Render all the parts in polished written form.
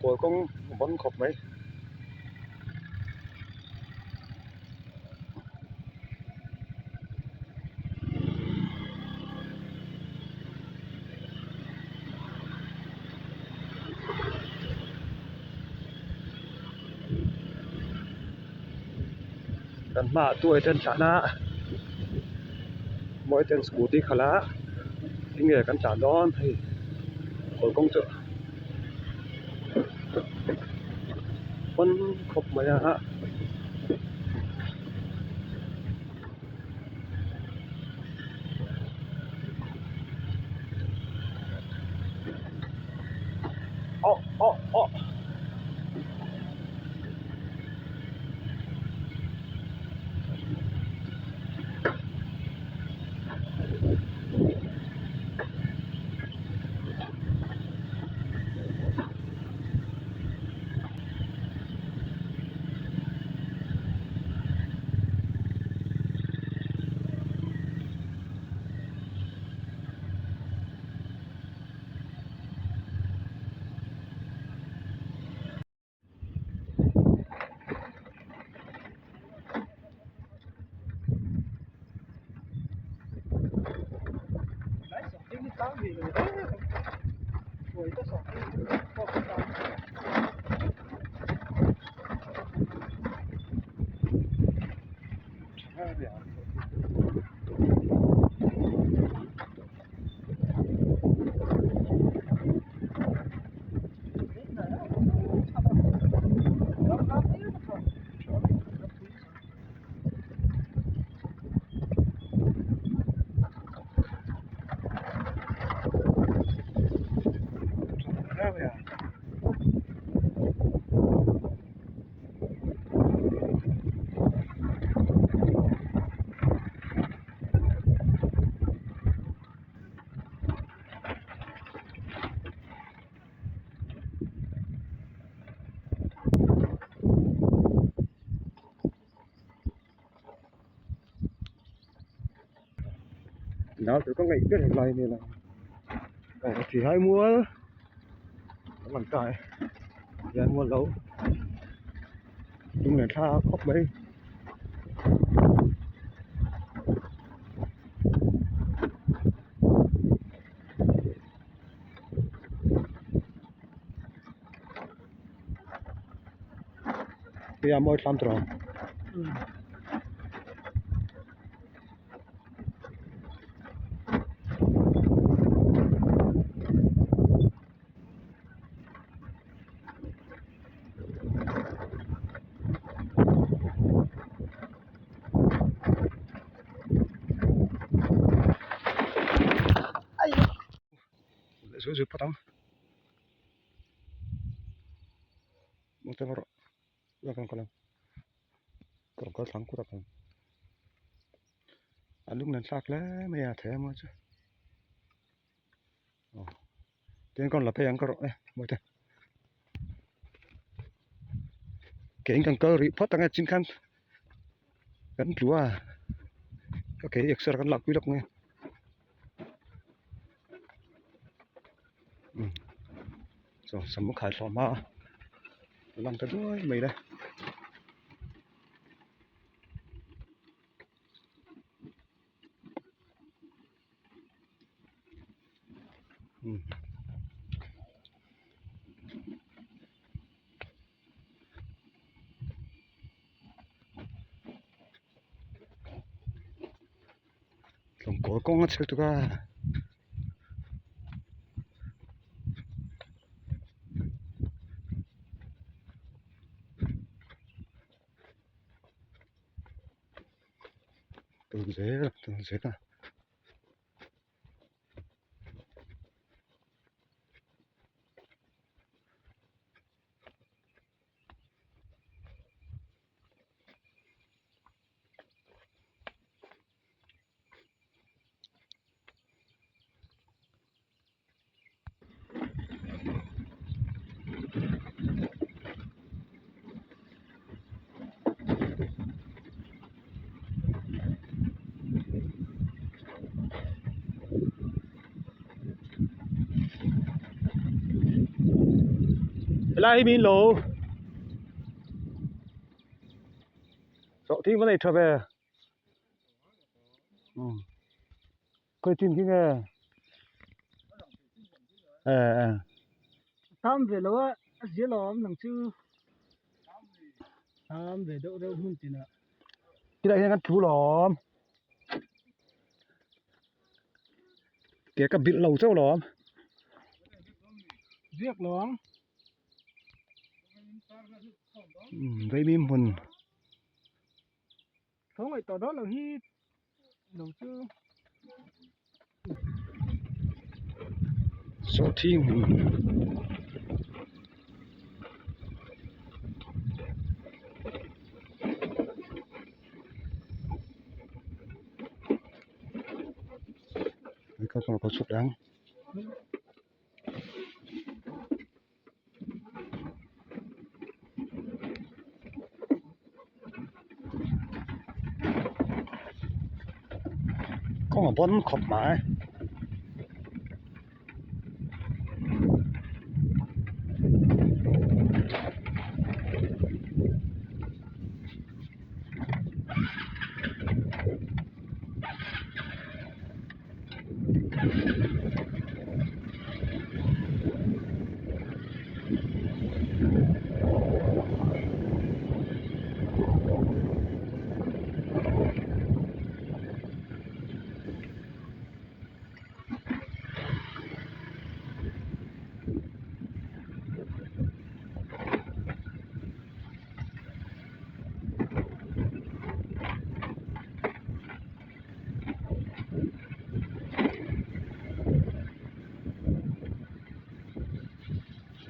Kawl kawng a bang khawp mai. Kan hmaah tuai te an tlan a mawi ten scooty khalh a enge kan tlan dawn hei kawl kawng chu pawn khawp mai a. Aw aw aw. Nau tur ka ngaih ber lai ania lang aw thi hai mual a lang ta e hian mual lo lung nen thla khawp mai. Hei a mawi thlam tawh ang. Zui zui phawt ang. A lung nen thlak hle mai a thei amaw chu aw tin ka rawn la phei ang ka rawh e mawi te keiin kan kal rih phawt ang e chin khan kan tlu a ka ke hi exer kan lakpui lawk ang e. Chaw sam a khai hlawm a a lang ta duai mai le. Tlawngkawl kawng a chhe tuk a. Tun zel a tun zel a. Helai hi min lo sawh thing va nei tha ve umm khawi chin khi nge eh eh tam ve lo a a zia lo awm nang chu tam ve deuh reuh hmun tinah tilai hian kan thu lawm Ke ka bilh lo chauh lo ang. Ziak lo ang. Umm Vaimim hmun. Tho ngaih tawh dawn lo hi lo chu. Sawhthing hmun. Ka kawr ka chhuk ang. Kawng a bawn khawp mai.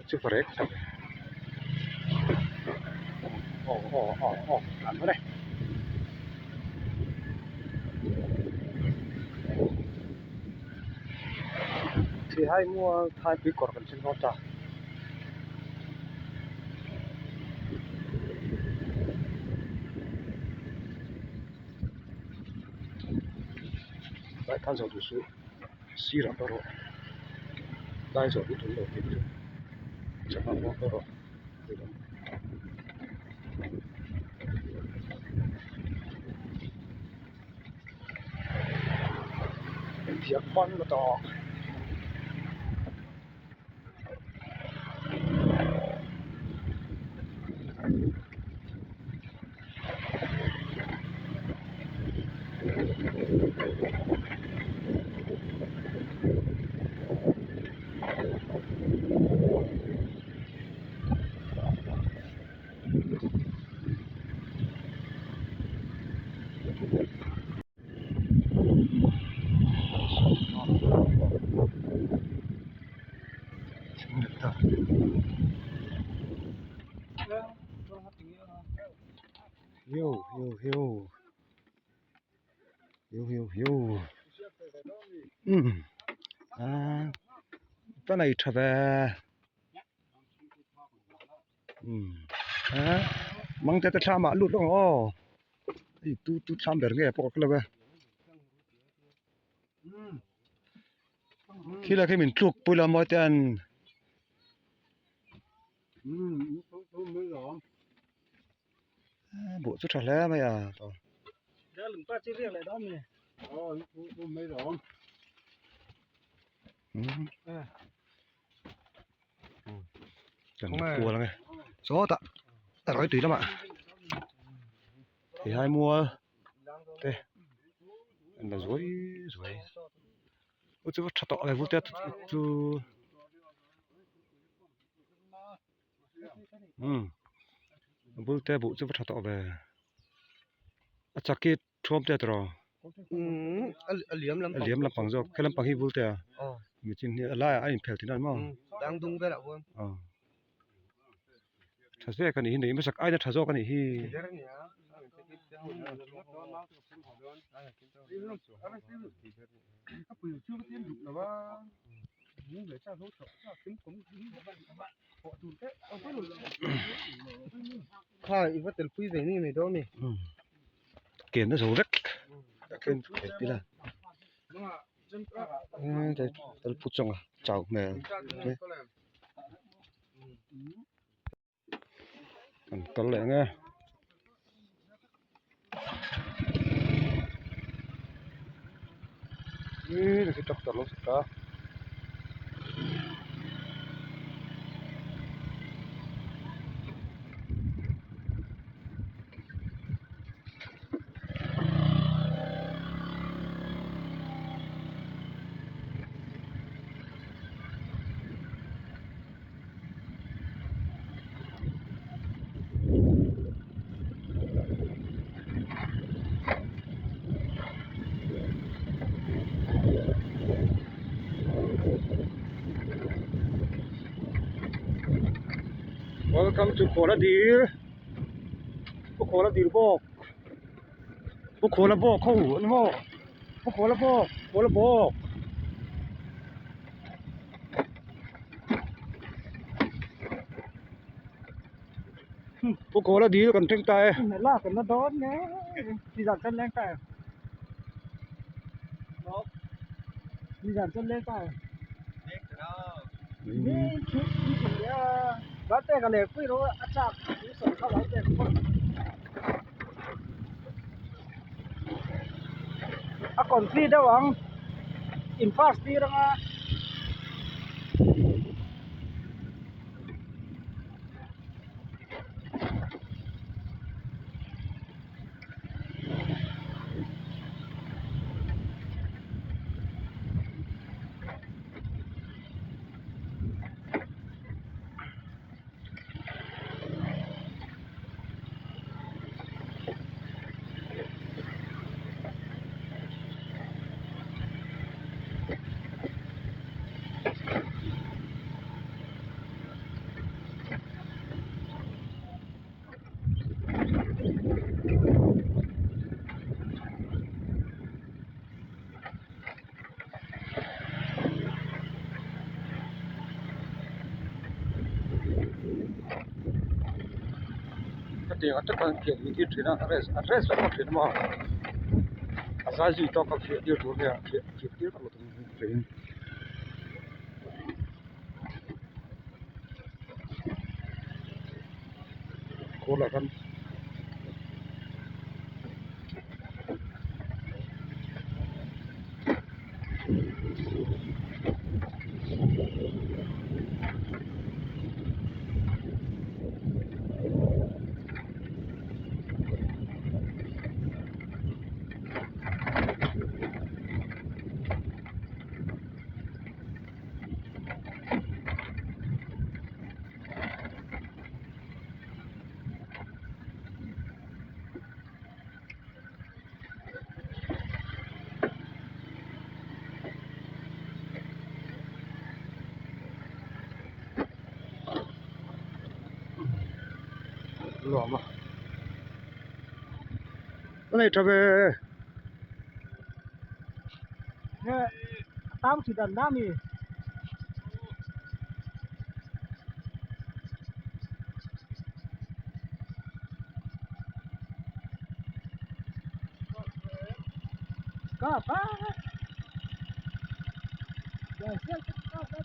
Chu va rek tak aw aw aw aw tlan dawn e. Thihai mual thaipui kawr kan thleng dawn ta. Lai khan zawh duh suh sirah pawh erawh lai zawh duh tum lo tih chu changah pawh erawh Thiam hman lutuk. Hiu hiu hiu hiu hiu hiu umm ah ka nei tha ve umm ah mang te te thlam ah lut lawk ang aw. Hei tu tu thlam ber nge pawh ka lo e thil ah khian min tluk pui lo mawi te an buh chu tha hle mai a kan kual ang e sawtah a rawi tui lamah theihai mual te an la zuai zuai aw chu va tha tawh le vulte chu umm a bul te buh chu va tha tawh ve a chaki Thuam te tawh a liam a liam lampang zawk he lampang hi vul te a michin hi a laiah a inphel thin a ni maw dangdung velah khuan tha zek a nih hi nei hmasak aina tha zawk a nih hi. Kha i va tel pui ve ni mai dawn a ni. Ken a zo vek ila tel put zawng a chau hmel. Kan kal leh ang e. Ih khi tractor lo chhuk ta. Welcome to Khawla Dil Pu Khawla Dil bawk Pu Khawla bawk ho ani maw Pu Khawla bawk Khawla bawk. Pu Kawla dil kan thleng ta e. La kan la dawn nge nizan chuan leng ta e. Nizan chuan leng ta e. Ni chu ni chu ya. Ba te ka le pui ro a chak tu soi kha lo te ko. A conflict deuh ang in pass tir anga. Hetiang te khan phiah dih tir thin a rest a rest vek thin a maw a zai zui tawk a phiah tir tur nia phiah phiah tir vak lo thin. Kawr lah khan Nuam a a nei tha ve. Tam chi dan na mi. Ka pa. Ya sial ka pa.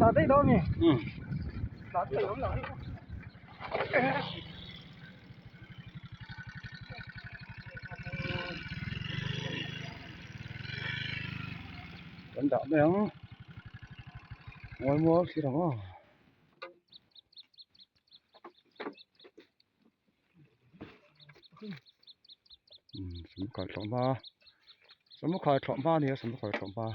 Dah daih dawn a ni. Um. Tlan peih awm lo hi. Kan dah mai ang. Ngawi mual thlir ang aw. Samukhawi thlawhhma samukhawi thlawhhma a ni a samukhawi thlawhhma.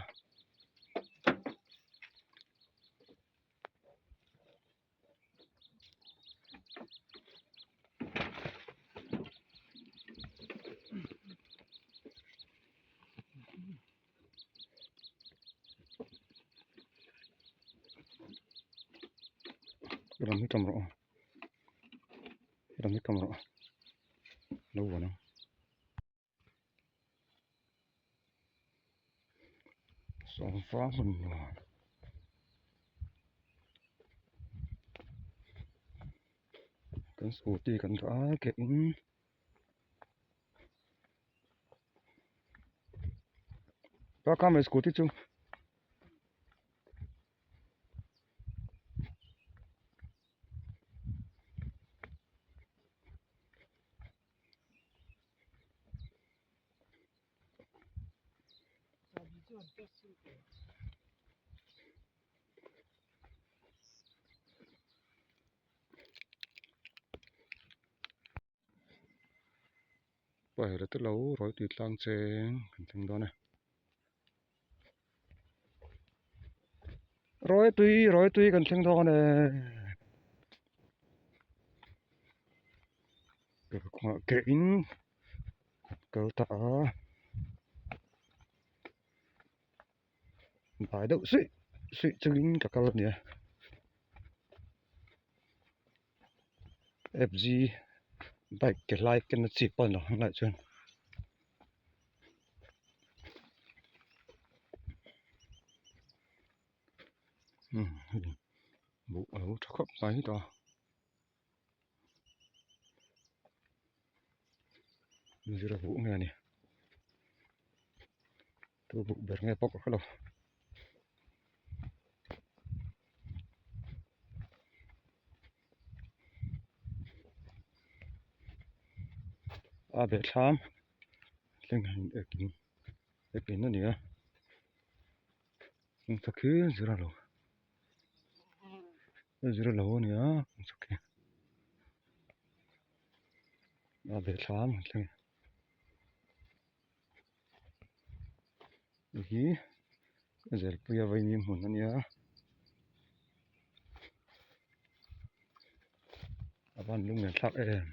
Ram hi tam rawh aw ram hi tam rawh lo vuan ang. Sawmfa hmun nuam kan scooty kan dah a ke in ka mai scooty chu. Pahela te lo rawi tui tlang cheng kan thleng dawn e. Rawi tui rawi tui kan thleng dawn e. Kawngah ke in kal ta a bai deuh suih suih chungin ka kal a nia F G bike ke hlai ken a chip pawh a ni lo ang lai chuan. Buh a lo tha khawp mai ta. Zira buh nge a ni tu buh ber nge pawh ka hre lo. A behthlam thleng hian ek in ek in a ni a kawngchhak hi zira lo. Zir lo a nia a ve thlam ang thleng hei hi Zelpuia vaimim hmun a nia a van lunglen thlak em.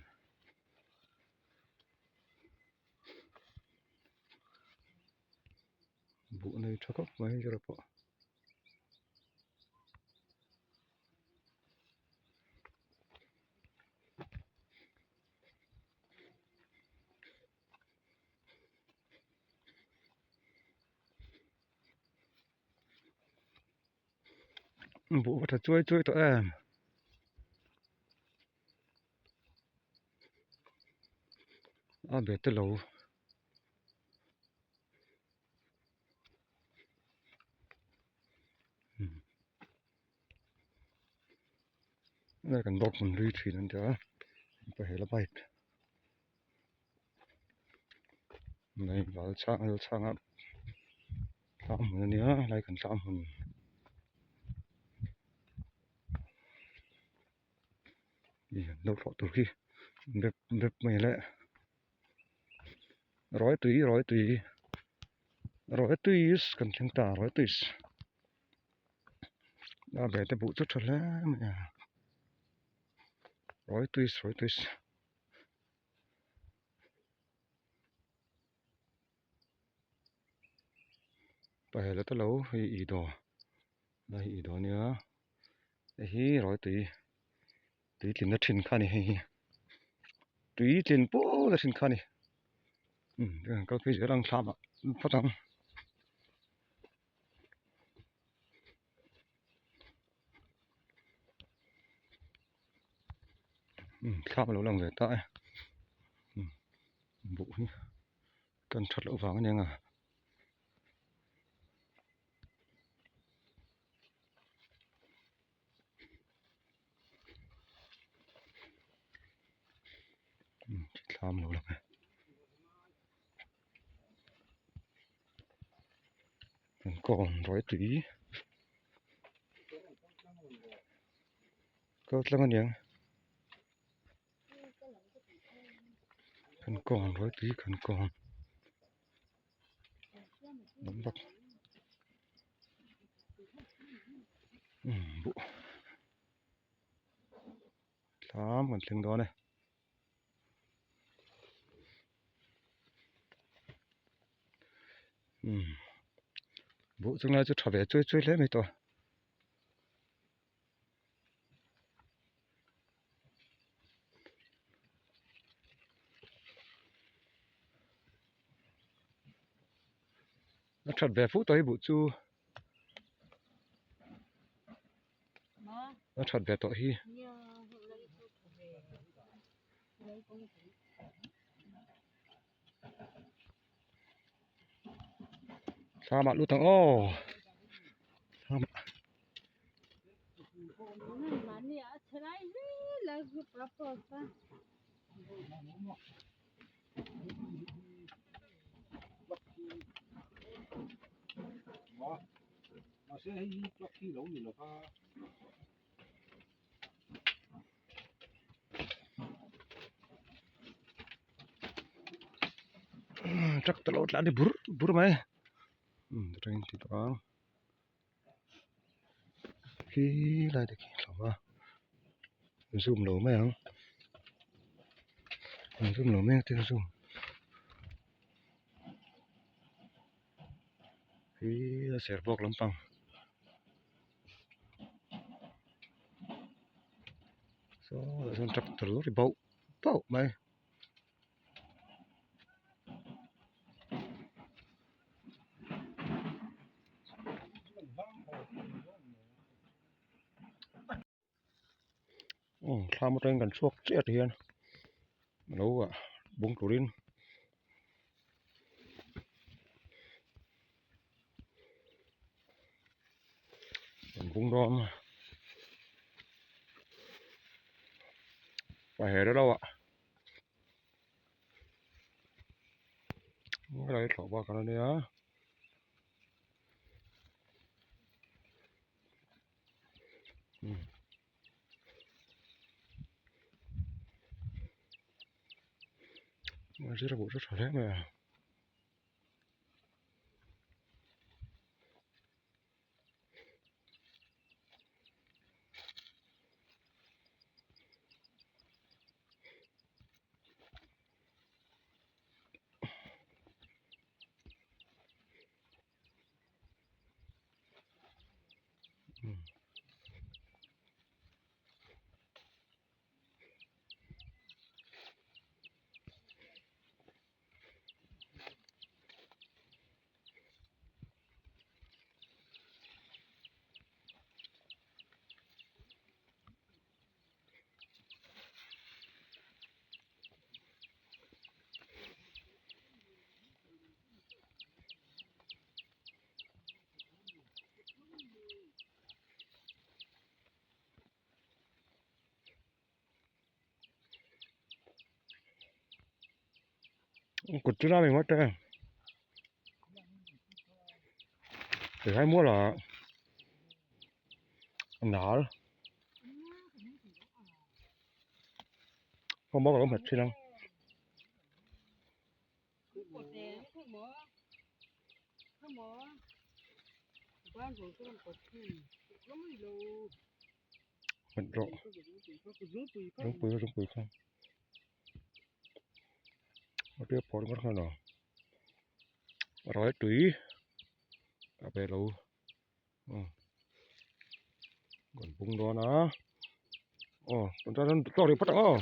Buh nei tha khawp mai zira pawh. Buh va tha chuai chuai tawh em. A be te lo. Lai kan bawk hmun hlui thin an tia pahela bike mai val chhang vel chhang a tlang hmun ania lai kan tlang hmun. Lo thlawh tur hi bep bep mai le rawi tui rawi tui rawi tuis kan thleng ta rawi tuis a ve te buh chu tha hle mai a rawi tuis rawi tuis. Pahela te lo hei i dawr lai hi i dawr ania hei hi rawi tui tui tlinna thin kha a ni hei hi tui tlin pawh la thin kha a ni umm kan kal phei zel ang thlam ah phawt ang. Thlam a lo lang ve ta e buh hi kan that loh vang a nia nga. Thlam lo lang e. Kan kawn rawih tui kal tlang aniang kan kawn rawih tui kan kawn lam bawk umm buh thlam kan thleng dawn e. Umm buh chung lai chu tha ve chuai chuai hle mai tawh a. A that ve fuk tawh hi buh chu a that ve tawh hi. Thlamah lut ang aw thlamah. Tractor lo tlan ri bur bur mai umm atangin ti tawh ang khi lai te khi a hlauh a zoom lo mai ang zoom lo mai ang tin zoom hi a ser bawk lampang. Saw chuan tractor lo ri bauh bauh mai. Aw thlam atangin kan chhuak chiah ti hian lo ah bung turin. Kan bung dawn a pa her lo ah helai thlawh bak a nia. Zir a buh chu tha hle mai a. Kut chu lam engmah te tihlai mual ah a nal khawng bawk a lo nghet thin ang. Nghet rawh zungpui zungpui kha a tia phawrh ngawt khan a rai tui a pe lo kan pung dawn a aw tun chuan tawk rih phawt ang aw.